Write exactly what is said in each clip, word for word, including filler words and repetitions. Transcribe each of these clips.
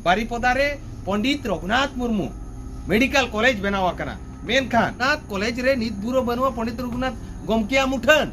ᱵᱟᱨᱤᱯᱚᱫᱟ ᱨᱮ Pandit Raghunath Murmu medical college ᱵᱮᱱᱟᱣ ᱟᱠᱟᱱᱟ, ᱢᱮᱱᱠᱷᱟᱱ ᱚᱱᱟ ᱠᱚᱞᱮᱡᱽ ᱨᱮ ᱱᱤᱛ ᱵᱷᱳᱨ ᱵᱟᱹᱱᱩᱜᱼᱟ ᱯᱚᱱᱰᱤᱛ ᱨᱚᱜᱷᱩᱱᱟᱛᱷ ᱜᱚᱢᱠᱮᱭᱟᱜ ᱢᱩᱴᱷᱟᱹᱱ᱾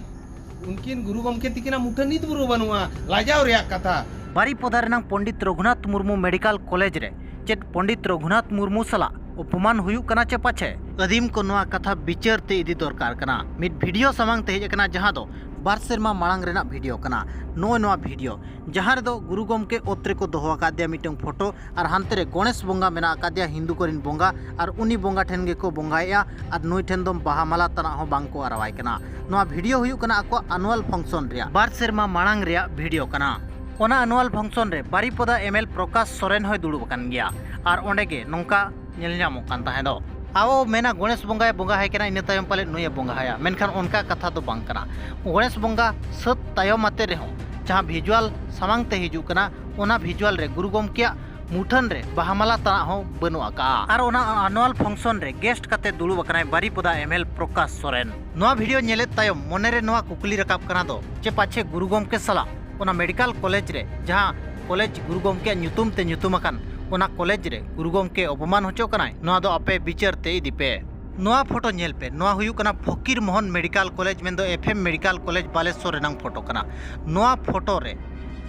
ᱩᱱᱠᱤᱱ ᱜᱩᱨᱩ ᱜᱚᱢᱠᱮ ᱛᱤᱠᱤᱱᱟᱜ ᱢᱩᱴᱷᱟᱹᱱ ᱱᱤᱛ ᱵᱷᱳᱨ ᱵᱟᱹᱱᱩᱜᱼᱟ, ᱞᱟᱡᱟᱣ ᱨᱮᱭᱟᱜ ᱠᱟᱛᱷᱟ᱾ ᱵᱟᱨᱤᱯᱚᱫᱟ ᱨᱮᱱᱟᱝ ᱯᱚᱱᱰᱤᱛ ᱨᱚᱜᱷᱩᱱᱟᱛᱷ ᱢᱩᱨᱢᱩ ᱢᱮᱰᱤᱠᱟᱞ ᱠᱚᱞᱮᱡᱽ ᱨᱮ ᱪᱮᱫ ᱯᱚᱱᱰᱤᱛ ᱨᱚᱜᱷᱩᱱᱟᱛᱷ ᱢᱩᱨᱢᱩ ᱥᱟᱞᱟᱜ ᱚᱯᱚᱢᱟᱱ ᱦᱩᱭᱩᱜ ᱠᱟᱱᱟ ᱪᱮ ᱯᱟᱪᱷᱮ? ᱟᱹᱫᱤᱢ ᱠᱚ, ᱱᱚᱣᱟ ᱠᱟᱛᱷᱟ ᱵᱤᱪᱟᱹᱨ ᱛᱮ ᱤᱫᱤ ᱫᱚᱨᱠᱟᱨ ᱠᱟᱱᱟ᱾ ᱢᱤᱫ ᱵᱷᱤᱰᱤᱭᱳ ᱥᱟᱢᱟᱝ ᱛᱮ ᱦᱮᱡ ᱟᱠᱟᱱᱟ, ᱡᱟᱦᱟᱸ ᱫᱚ ᱵᱟᱨ ᱥᱮᱨᱢᱟ ᱢᱟᱲᱟᱝ ᱨᱮᱱᱟᱜ ᱵᱷᱤᱰᱤᱭᱳ ᱠᱟᱱᱟ᱾ ᱱᱚᱜᱼᱚᱭ ᱱᱚᱣᱟ ᱵᱷᱤᱰᱤᱭᱳ, ᱡᱟᱦᱟᱸ ᱨᱮᱫᱚ ᱜᱩᱨᱩ ᱜᱚᱢᱠᱮ ᱚᱛ ᱨᱮᱠᱚ ᱫᱚᱦᱚ ᱟᱠᱟᱫᱮᱭᱟ ᱢᱤᱫᱴᱟᱝ ᱯᱷᱳᱴᱳ, ᱟᱨ ᱦᱟᱱᱛᱮ ᱨᱮ ᱜᱚᱬᱮᱥ ᱵᱚᱸᱜᱟ ᱢᱮᱱᱟᱜ ᱟᱠᱟᱫᱮᱭᱟ, ᱦᱤᱱᱫᱩ ᱠᱚᱨᱮᱱ ᱵᱚᱸᱜᱟ, ᱟᱨ ᱩᱱᱤ ᱵᱚᱸᱜᱟ ᱴᱷᱮᱱ ᱜᱮᱠᱚ ᱵᱚᱸᱜᱟᱭᱮᱫᱼᱟ, ᱟᱨ ᱱᱩᱭ ᱴᱷᱮᱱ ᱫᱚ ᱵᱟᱦᱟ ᱢᱟᱞᱟ ᱛᱟᱱᱟᱜ ᱦᱚᱸ ᱵᱟᱝ ᱠᱚ ᱟᱨᱟᱣᱟᱭ ᱠᱟᱱᱟ᱾ ᱱᱚᱣᱟ ᱵᱷᱤᱰᱤᱭᱳ ᱦᱩᱭᱩᱜ ᱠᱟᱱᱟ ᱟᱠᱚᱣᱟᱜ ᱟᱱᱩᱣᱟᱞ ᱯᱷᱟᱝᱥᱚᱱ ᱨᱮᱭᱟᱜ ᱵᱟᱨ ᱥᱮᱨᱢᱟ ᱢᱟᱲᱟᱝ ᱨᱮᱭᱟᱜ ᱵᱷᱤᱰᱤᱭᱳ ᱠᱟᱱᱟ᱾ ᱚᱱᱟ ᱟᱱᱩᱣᱟᱞ ᱯᱷᱟᱝᱥᱚᱱ ᱨᱮ ᱵᱟᱨᱤᱯᱚᱫᱟ ᱮᱢ ᱮᱞ ᱯᱨᱚᱠᱟᱥ ᱥᱚᱨᱮᱱ ᱦᱚᱸᱭ ᱫᱩᱲᱩᱵ ᱟᱠᱟᱱ ᱜᱮᱭᱟ, ᱟᱨ ᱚᱸᱰᱮ ᱜᱮ ᱱᱚᱝᱠᱟ ᱧᱮᱞ ᱧᱟᱢᱚᱜ ᱠᱟᱱ ᱛᱟᱦᱮᱸ ᱫᱚ᱾ ᱟᱵᱚ ᱢᱮᱱᱟ ᱜᱚᱬᱮᱥ ᱵᱚᱸᱜᱟᱭ ᱵᱚᱸᱜᱟ ᱟᱭ ᱠᱟᱱᱟ, ᱤᱱᱟᱹ ᱛᱟᱭᱚᱢ ᱯᱟᱞᱮ ᱱᱩᱭᱮ ᱵᱚᱸᱜᱟ ᱟᱭᱟ, ᱢᱮᱱᱠᱷᱟᱱ ᱚᱱᱠᱟ ᱠᱟᱛᱷᱟ ᱫᱚ ᱵᱟᱝ ᱠᱟᱱᱟ᱾ ᱜᱚᱬᱮᱥ ᱵᱚᱸᱜᱟ ᱥᱟᱹᱛ ᱛᱟᱭᱚᱢ ᱟᱛᱮ ᱨᱮᱦᱚᱸ ᱡᱟᱦᱟᱸ ᱵᱷᱤᱡᱩᱣᱟᱞ ᱥᱟᱢᱟᱝ ᱛᱮ ᱦᱤᱡᱩᱜ ᱠᱟᱱᱟ, ᱚᱱᱟ ᱵᱷᱤᱡᱩᱣᱟᱞ ᱨᱮ ᱜᱩᱨᱩ ᱜᱚᱢᱠᱮᱭᱟᱜ ᱢᱩᱴᱷᱟᱹᱱ ᱨᱮ ᱵᱟᱦᱟ ᱢᱟᱞᱟ ᱛᱟᱱᱟᱜ ᱦᱚᱸ ᱵᱟᱹᱱᱩᱜ ᱟᱠᱟᱜᱼᱟ᱾ ᱟᱨ ᱚᱱᱟ ᱟᱱᱩᱣᱟᱞ ᱯᱷᱟᱝᱥᱚᱱ ᱨᱮ ᱜᱮᱥᱴ ᱠᱟᱛᱮ ᱫᱩᱲᱩᱵ ᱟᱠᱟᱱᱟᱭ ᱵᱟᱨᱤᱯᱚᱫᱟ ᱮᱢ ᱮᱞ ᱯᱨᱚᱠᱟᱥ ᱥᱚᱨᱮᱱ᱾ ᱱᱚᱣᱟ ᱵᱷᱤᱰᱤᱭᱳ ᱧᱮᱞᱮᱫ ᱛᱟᱭᱚᱢ ᱢᱚᱱᱮᱨᱮ ᱱᱚᱣᱟ ᱠᱩᱠᱞᱤ ᱨᱟᱠᱟᱵ ᱠᱟᱱᱟ ᱫᱚ, ᱪᱮ ᱯᱟᱪᱷᱮ ᱜᱩᱨᱩ ᱜᱚᱢᱠᱮ ᱥᱟᱞᱟᱜ ᱚᱱᱟ ᱢᱮᱰᱤᱠᱟᱞ ᱠᱚᱞᱮᱡᱽ ᱨᱮ, ᱡᱟᱦᱟᱸ ᱠᱚᱞᱮᱡᱽ ᱜᱩᱨᱩ ᱜᱚᱢᱠᱮᱭᱟᱜ ᱧᱩᱛᱩᱢ ᱛᱮ ᱧᱩᱛᱩᱢ ᱟᱠᱟᱱ, ᱚᱱᱟ ᱠᱚᱞᱮᱡᱽ ᱨᱮ ᱜᱩᱨᱩ ᱜᱚᱢᱠᱮ ᱚᱯᱚᱢᱟᱱ ᱦᱚᱪᱚ ᱠᱟᱱᱟᱭ? ᱱᱚᱣᱟ ᱫᱚ ᱟᱯᱮ ᱵᱤᱪᱟᱹᱨ ᱛᱮ ᱤᱫᱤ ᱯᱮ᱾ ᱱᱚᱣᱟ ᱯᱷᱳᱴᱳ ᱧᱮᱞ ᱯᱮ, ᱱᱚᱣᱟ ᱦᱩᱭᱩᱜ ᱠᱟᱱᱟ ᱯᱷᱚᱠᱤᱨ ᱢᱳᱦᱚᱱ ᱢᱮᱰᱤᱠᱟᱞ ᱠᱚᱞᱮᱡᱽ, ᱢᱮᱱᱫᱚ F M medical college Balasore ᱨᱮᱱᱟᱝ ᱯᱷᱳᱴᱳ ᱠᱟᱱᱟ᱾ ᱱᱚᱣᱟ ᱯᱷᱳᱴᱳ ᱨᱮ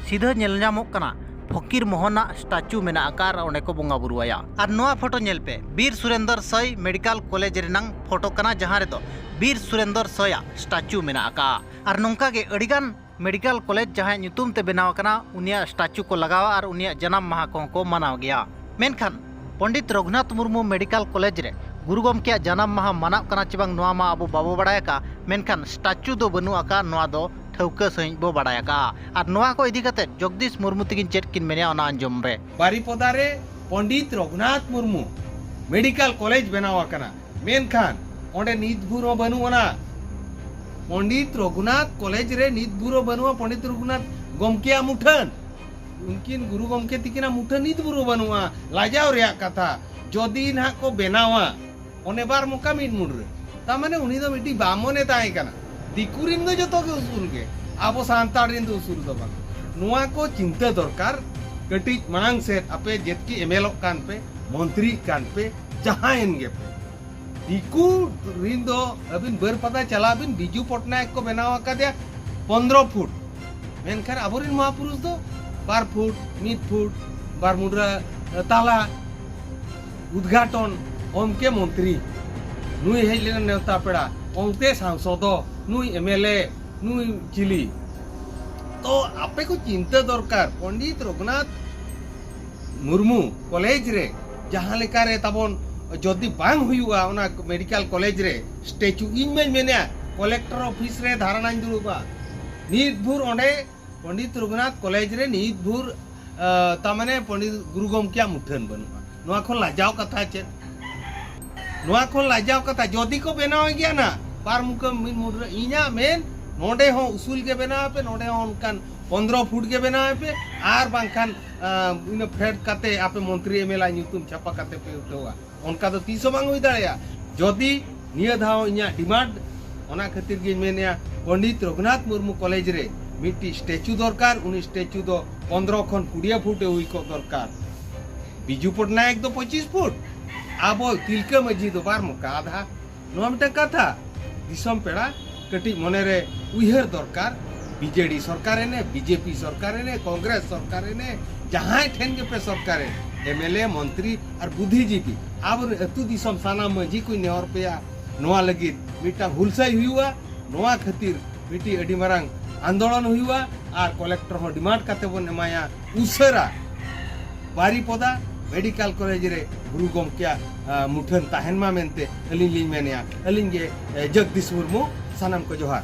ᱥᱤᱫᱷᱟᱹ ᱧᱮᱞ ᱧᱟᱢᱚᱜ ᱠᱟᱱᱟ ᱯᱷᱚᱠᱤᱨ ᱢᱳᱦᱚᱱᱟᱜ ᱥᱴᱟᱪᱩ ᱢᱮᱱᱟᱜ ᱟᱠᱟᱫ ᱟᱨ ᱚᱸᱰᱮ ᱠᱚ ᱵᱚᱸᱜᱟ ᱵᱩᱨᱩ ᱟᱭᱟ᱾ ᱟᱨ ᱱᱚᱣᱟ ᱯᱷᱳᱴᱳ ᱧᱮᱞ ᱯᱮ, ᱵᱤᱨ ᱥᱩᱨᱮᱱᱫᱚᱨ ᱥᱟᱹᱭ ᱢᱮᱰᱤᱠᱟᱞ ᱠᱚᱞᱮᱡᱽ ᱨᱮᱱᱟᱝ ᱯᱷᱳᱴᱳ ᱠᱟᱱᱟ, ᱡᱟᱦᱟᱸ ᱨᱮᱫᱚ ᱵᱤᱨ ᱥᱩᱨᱮᱱᱫᱚᱨ ᱥᱟᱹᱭᱟᱜ ᱥᱴᱟᱪᱩ ᱢᱮᱱᱟᱜ ᱟᱠᱟᱫᱼᱟ᱾ ᱟᱨ ᱱᱚᱝᱠᱟ ᱜᱮ ᱟᱹᱰᱤᱜᱟᱱ ᱢᱮᱰᱤᱠᱟᱞ ᱠᱚᱞᱮᱡᱽ ᱡᱟᱦᱟᱸᱭᱟᱜ ᱧᱩᱛᱩᱢ ᱛᱮ ᱵᱮᱱᱟᱣ ᱟᱠᱟᱱᱟ, ᱩᱱᱤᱭᱟᱜ ᱥᱴᱟᱪᱩ ᱠᱚ ᱞᱟᱜᱟᱣᱟ ᱟᱨ ᱩᱱᱤᱭᱟᱜ ᱡᱟᱱᱟᱢ ᱢᱟᱦᱟ ᱠᱚᱦᱚᱸ ᱠᱚ ᱢᱟᱱᱟᱣ ᱜᱮᱭᱟ᱾ ᱢᱮᱱᱠᱷᱟᱱ ᱯᱚᱱᱰᱤᱛ ᱨᱚᱜᱷᱩᱱᱟᱛᱷ ᱢᱩᱨᱢᱩ ᱢᱮᱰᱤᱠᱟᱞ ᱠᱚᱞᱮᱡᱽ ᱨᱮ ᱜᱩᱨᱩ ᱜᱚᱢᱠᱮᱭᱟᱜ ᱡᱟᱱᱟᱢ ᱢᱟᱦᱟ ᱢᱟᱱᱟᱜ ᱠᱟᱱᱟ ᱪᱮ ᱵᱟᱝ, ᱱᱚᱣᱟ ᱢᱟ ᱟᱵᱚ ᱵᱟᱵᱚ ᱵᱟᱲᱟᱭ ᱟᱠᱟᱫᱼᱟ, ᱢᱮᱱᱠᱷᱟᱱ ᱥᱴᱟᱪᱩ ᱫᱚ ᱵᱟᱹᱱᱩᱜ ᱟᱠᱟᱫᱼᱟ, ᱱᱚᱣᱟ ᱫᱚ ᱴᱷᱟᱹᱣᱠᱟᱹ ᱥᱟᱺᱦᱤᱡ ᱵᱚ ᱵᱟᱲᱟᱭ ᱟᱠᱟᱫᱼᱟ᱾ ᱟᱨ ᱱᱚᱣᱟ ᱠᱚ ᱤᱫᱤ ᱠᱟᱛᱮ ᱡᱚᱜᱽᱫᱤᱥ ᱢᱩᱨᱢᱩ ᱛᱤᱠᱤᱱ ᱪᱮᱫ ᱠᱤᱱ ᱢᱮᱱᱮᱜᱼᱟ, ᱚᱱᱟ ᱟᱸᱡᱚᱢ ᱨᱮ᱾ ᱵᱟᱨᱤᱯᱚᱫᱟ ᱨᱮ ᱯᱚᱱᱰᱤᱛ ᱨᱚᱜᱷᱩᱱᱟᱛᱷ ᱢᱩᱨᱢᱩ ᱢᱮᱰᱤᱠᱟᱞ ᱠᱚᱞᱮᱡᱽ ᱵᱮᱱᱟᱣ ᱟᱠᱟᱱᱟ, ᱢᱮᱱᱠᱷᱟᱱ ᱚᱸᱰᱮ ᱱᱤᱛ ᱵᱷᱳᱨ ᱦᱚᱸ ᱵᱟᱹᱱᱩᱜ ᱟᱱᱟ᱾ ᱯᱚᱱᱰᱤᱛ ᱨᱚᱜᱷᱩᱱᱟᱛᱷ ᱠᱚᱞᱮᱡᱽ ᱨᱮ ᱱᱤᱛ ᱵᱷᱳᱨ ᱦᱚᱸ ᱵᱟᱹᱱᱩᱜᱼᱟ ᱯᱚᱱᱰᱤᱛ ᱨᱚᱜᱷᱩᱱᱟᱛᱷ ᱜᱚᱢᱠᱮᱭᱟᱜ ᱢᱩᱴᱷᱟᱹᱱ᱾ ᱩᱱᱠᱤᱱ ᱜᱩᱨᱩ ᱜᱚᱢᱠᱮ ᱛᱤᱠᱤᱱᱟᱜ ᱢᱩᱴᱷᱟᱹᱱ ᱱᱤᱛ ᱵᱷᱳᱨ ᱦᱚᱸ ᱵᱟᱹᱱᱩᱜᱼᱟ᱾ ᱞᱟᱡᱟᱣ ᱨᱮᱭᱟᱜ ᱠᱟᱛᱷᱟ᱾ ᱡᱚᱫᱤ ᱱᱟᱦᱟᱜ ᱠᱚ ᱵᱮᱱᱟᱣᱟ, ᱚᱱᱮ ᱵᱟᱨ ᱢᱚᱠᱟ ᱢᱤᱫ ᱢᱩᱰ ᱨᱮ, ᱛᱟᱨ ᱢᱟᱱᱮ ᱩᱱᱤ ᱫᱚ ᱢᱤᱫᱴᱤᱡ ᱵᱟᱢᱚᱱᱮ ᱛᱟᱦᱮᱸ ᱠᱟᱱᱟ᱾ ᱫᱤᱠᱩ ᱨᱤᱱ ᱫᱚ ᱡᱚᱛᱚ ᱜᱮ ᱩᱥᱩᱞ ᱜᱮ, ᱟᱵᱚ ᱥᱟᱱᱛᱟᱲ ᱨᱤᱱ ᱫᱚ ᱩᱥᱩᱞ ᱫᱚ ᱵᱟᱝ᱾ ᱱᱚᱣᱟ ᱠᱚ ᱪᱤᱱᱛᱟᱹ ᱫᱚᱨᱠᱟᱨ᱾ ᱠᱟᱹᱴᱤᱡ ᱢᱟᱲᱟᱝ ᱥᱮᱫ ᱟᱯᱮ ᱡᱮᱛᱠᱤ ᱮᱢᱮᱞᱚᱜ ᱠᱟᱱ ᱯᱮ, ᱢᱚᱱᱛᱨᱤᱜ ᱠᱟᱱ ᱯᱮ, ᱡᱟᱦᱟᱸᱭᱮᱱ ᱜᱮᱯᱮ, ᱫᱤᱠᱩ ᱨᱤᱱ ᱫᱚ ᱟᱹᱵᱤᱱ ᱵᱟᱹᱨᱯᱟᱫᱟ ᱪᱟᱞᱟᱜ ᱵᱤᱱ, ᱵᱤᱡᱩ ᱯᱚᱴᱱᱟᱭᱮᱠ ᱠᱚ ᱵᱮᱱᱟᱣ ᱟᱠᱟᱫᱮᱭᱟ ᱯᱚᱱᱫᱽᱨᱚ ᱯᱷᱩᱴ, ᱢᱮᱱᱠᱷᱟᱱ ᱟᱵᱚᱨᱮᱱ ᱢᱚᱦᱟᱯᱩᱨᱩᱥ ᱫᱚ ᱵᱟᱨ ᱯᱷᱩᱴ, ᱢᱤᱫ ᱯᱷᱩᱴ, ᱵᱟᱨ ᱢᱩᱫᱽᱨᱟ ᱛᱟᱞᱟ, ᱩᱫᱽᱜᱷᱟᱴᱚᱱ, ᱚᱢᱠᱮ ᱢᱚᱱᱛᱨᱤ, ᱱᱩᱭ ᱦᱮᱡ ᱞᱮᱱᱟ ᱱᱮᱣᱛᱟ ᱯᱮᱲᱟ, ᱚᱱᱛᱮ ᱥᱟᱝᱥᱚᱫ, ᱱᱩᱭ ᱮᱢᱮᱞᱮ, ᱱᱩᱭ ᱪᱤᱞᱤ᱾ ᱛᱚ ᱟᱯᱮ ᱠᱚ ᱪᱤᱱᱛᱟᱹ ᱫᱚᱨᱠᱟᱨ, ᱯᱚᱱᱰᱤᱛ ᱨᱚᱜᱷᱩᱱᱟᱛᱷ ᱢᱩᱨᱢᱩ ᱠᱚᱞᱮᱡᱽ ᱨᱮ ᱡᱟᱦᱟᱸ ᱞᱮᱠᱟᱨᱮ ᱛᱟᱵᱚᱱ ᱡᱚᱫᱤ ᱵᱟᱝ ᱦᱩᱭᱩᱜᱼᱟ ᱚᱱᱟ ᱢᱮᱰᱤᱠᱮᱞ ᱠᱚᱞᱮᱡᱽ ᱨᱮ ᱥᱴᱮᱪᱩ, ᱤᱧ ᱢᱟᱧ ᱢᱮᱱᱮᱫᱼᱟ ᱠᱚᱞᱮᱠᱴᱚᱨ ᱚᱯᱷᱤᱥ ᱨᱮ ᱫᱷᱟᱨᱱᱟᱧ ᱫᱩᱲᱩᱵᱟ᱾ ᱱᱤᱛ ᱵᱷᱳᱨ ᱚᱸᱰᱮ ᱯᱚᱱᱰᱤᱛ ᱨᱚᱜᱷᱩᱱᱟᱛᱷ ᱠᱚᱞᱮᱡᱽ ᱨᱮ ᱱᱤᱛ ᱵᱷᱳᱨ, ᱟᱸ, ᱛᱟᱨ ᱢᱟᱱᱮ ᱯᱚᱱᱰᱤᱛ ᱜᱩᱨᱩ ᱜᱚᱢᱠᱮᱭᱟᱜ ᱢᱩᱴᱷᱟᱹᱱ ᱵᱟᱹᱱᱩᱜᱼᱟ᱾ ᱱᱚᱣᱟ ᱠᱷᱚᱱ ᱞᱟᱡᱟᱣ ᱠᱟᱛᱷᱟ ᱪᱮᱫ? ᱱᱚᱣᱟ ᱠᱷᱚᱱ ᱞᱟᱡᱟᱣ ᱠᱟᱛᱷᱟ, ᱡᱚᱫᱤ ᱠᱚ ᱵᱮᱱᱟᱣ ᱜᱮᱭᱟ ᱱᱟ ᱵᱟᱨ ᱢᱩᱠᱟᱹᱢ ᱢᱤᱫ ᱢᱩᱫᱽᱨᱟ, ᱤᱧᱟᱹᱜ ᱢᱮᱱ ᱱᱚᱰᱮ ᱦᱚᱸ ᱩᱥᱩᱞ ᱜᱮ ᱵᱮᱱᱟᱣ ᱯᱮ, ᱱᱚᱰᱮ ᱦᱚᱸ ᱚᱱᱠᱟᱱ ᱯᱚᱱᱫᱽᱨᱚ ᱯᱷᱩᱴ ᱜᱮ ᱵᱮᱱᱟᱣ ᱯᱮ, ᱟᱨ ᱵᱟᱝᱠᱷᱟᱱ, ᱟᱸ, ᱤᱱᱟᱹ ᱯᱷᱮᱰ ᱠᱟᱛᱮ ᱟᱯᱮ ᱢᱚᱱᱛᱨᱤ ᱮᱢᱮᱞᱟ ᱧᱩᱛᱩᱢ ᱪᱷᱟᱯᱟ ᱠᱟᱛᱮ ᱯᱮ ᱩᱴᱷᱟᱹᱣᱟ᱾ ᱚᱱᱠᱟ ᱫᱚ ᱛᱤᱥ ᱦᱚᱸ ᱵᱟᱝ ᱦᱩᱭ ᱫᱟᱲᱮᱭᱟᱜᱼᱟ᱾ ᱡᱚᱫᱤ ᱱᱤᱭᱟᱹ ᱫᱷᱟᱣ ᱤᱧᱟᱹᱜ ᱰᱤᱢᱟᱱᱰ, ᱚᱱᱟ ᱠᱷᱟᱹᱛᱤᱨ ᱜᱤᱧ ᱢᱮᱱᱮᱫᱼᱟ, ᱯᱚᱱᱰᱤᱛ ᱨᱚᱜᱷᱩᱱᱟᱛᱷ ᱢᱩᱨᱢᱩ ᱠᱚᱞᱮᱡᱽ ᱨᱮ ᱢᱤᱫᱴᱤᱡ ᱥᱴᱮᱪᱩ ᱫᱚᱨᱠᱟᱨ, ᱩᱱᱤ ᱥᱴᱮᱪᱩ ᱫᱚ ᱯᱚᱱᱫᱽᱨᱚ ᱠᱷᱚᱱ ᱠᱩᱲᱤ ᱯᱷᱩᱴ ᱮ ᱦᱩᱭ ᱠᱚᱜ ᱫᱚᱨᱠᱟᱨ᱾ ᱵᱤᱡᱩ ᱯᱚᱴᱱᱟᱭᱮᱠ ᱫᱚ ᱯᱚᱸᱪᱤᱥ ᱯᱷᱩᱴ, ᱟᱵᱚ ᱛᱤᱞᱠᱟᱹ ᱢᱟᱹᱡᱷᱤ ᱫᱚ ᱵᱟᱨ ᱢᱚᱠᱟ ᱟᱫᱷᱟ᱾ ᱱᱚᱣᱟ ᱢᱤᱫᱴᱟᱝ ᱠᱟᱛᱷᱟ, ᱫᱤᱥᱚᱢ ᱯᱮᱲᱟ ᱠᱟᱹᱴᱤᱡ ᱢᱚᱱᱮᱨᱮ ᱩᱭᱦᱟᱹᱨ ᱫᱚᱨᱠᱟᱨ᱾ ᱵᱤᱡᱮᱰᱤ ᱥᱚᱨᱠᱟᱨ ᱮᱱᱮ, ᱵᱤᱡᱮᱯᱤ ᱥᱚᱨᱠᱟᱨ ᱮᱱᱮ, ᱠᱚᱝᱜᱨᱮᱥ ᱥᱚᱨᱠᱟᱨ ᱮᱱᱮ, ᱡᱟᱦᱟᱸᱭ ᱴᱷᱮᱱ ᱜᱮᱯᱮ ᱥᱚᱨᱠᱟᱨ ᱮᱱ, ᱮᱢᱮᱞᱮ, ᱢᱚᱱᱛᱨᱤ ᱟᱨ ᱵᱩᱫᱽᱫᱷᱤᱡᱤᱵᱤ, ᱟᱵᱚᱨᱮᱱ ᱟᱹᱛᱩ ᱫᱤᱥᱚᱢ ᱥᱟᱱᱟᱢ ᱢᱟᱹᱡᱷᱤ ᱠᱚᱧ ᱱᱮᱦᱚᱨ ᱯᱮᱭᱟ, ᱱᱚᱣᱟ ᱞᱟᱹᱜᱤᱫ ᱢᱤᱫᱴᱟᱝ ᱦᱩᱞᱥᱟᱹᱭ ᱦᱩᱭᱩᱜᱼᱟ᱾ ᱱᱚᱣᱟ ᱠᱷᱟᱹᱛᱤᱨ ᱢᱤᱫᱴᱤᱡ ᱟᱹᱰᱤ ᱢᱟᱨᱟᱝ ᱟᱱᱫᱳᱞᱚᱱ ᱦᱩᱭᱩᱜᱼᱟ ᱟᱨ ᱠᱚᱞᱮᱠᱴᱚᱨ ᱦᱚᱸ ᱰᱤᱢᱟᱱᱰ ᱠᱟᱛᱮ ᱵᱚᱱ ᱮᱢᱟᱭᱟ ᱩᱥᱟᱹᱨᱟ ᱵᱟᱨᱤᱯᱚᱫᱟ ᱢᱮᱰᱤᱠᱮᱞ ᱠᱚᱞᱮᱡᱽ ᱨᱮ ᱜᱩᱨᱩ ᱜᱚᱢᱠᱮᱭᱟᱜ, ᱟ, ᱢᱩᱴᱷᱟᱹᱱ ᱛᱟᱦᱮᱱ ᱢᱟ ᱢᱮᱱᱛᱮ ᱟᱹᱞᱤᱧ ᱞᱤᱧ ᱢᱮᱱᱮᱜᱼᱟ᱾ ᱟᱹᱞᱤᱧ ᱜᱮ, ᱮ, ᱡᱚᱜᱽᱫᱤᱥ ᱢᱩᱨᱢᱩ, ᱥᱟᱱᱟᱢ ᱠᱚ ᱡᱚᱦᱟᱨ᱾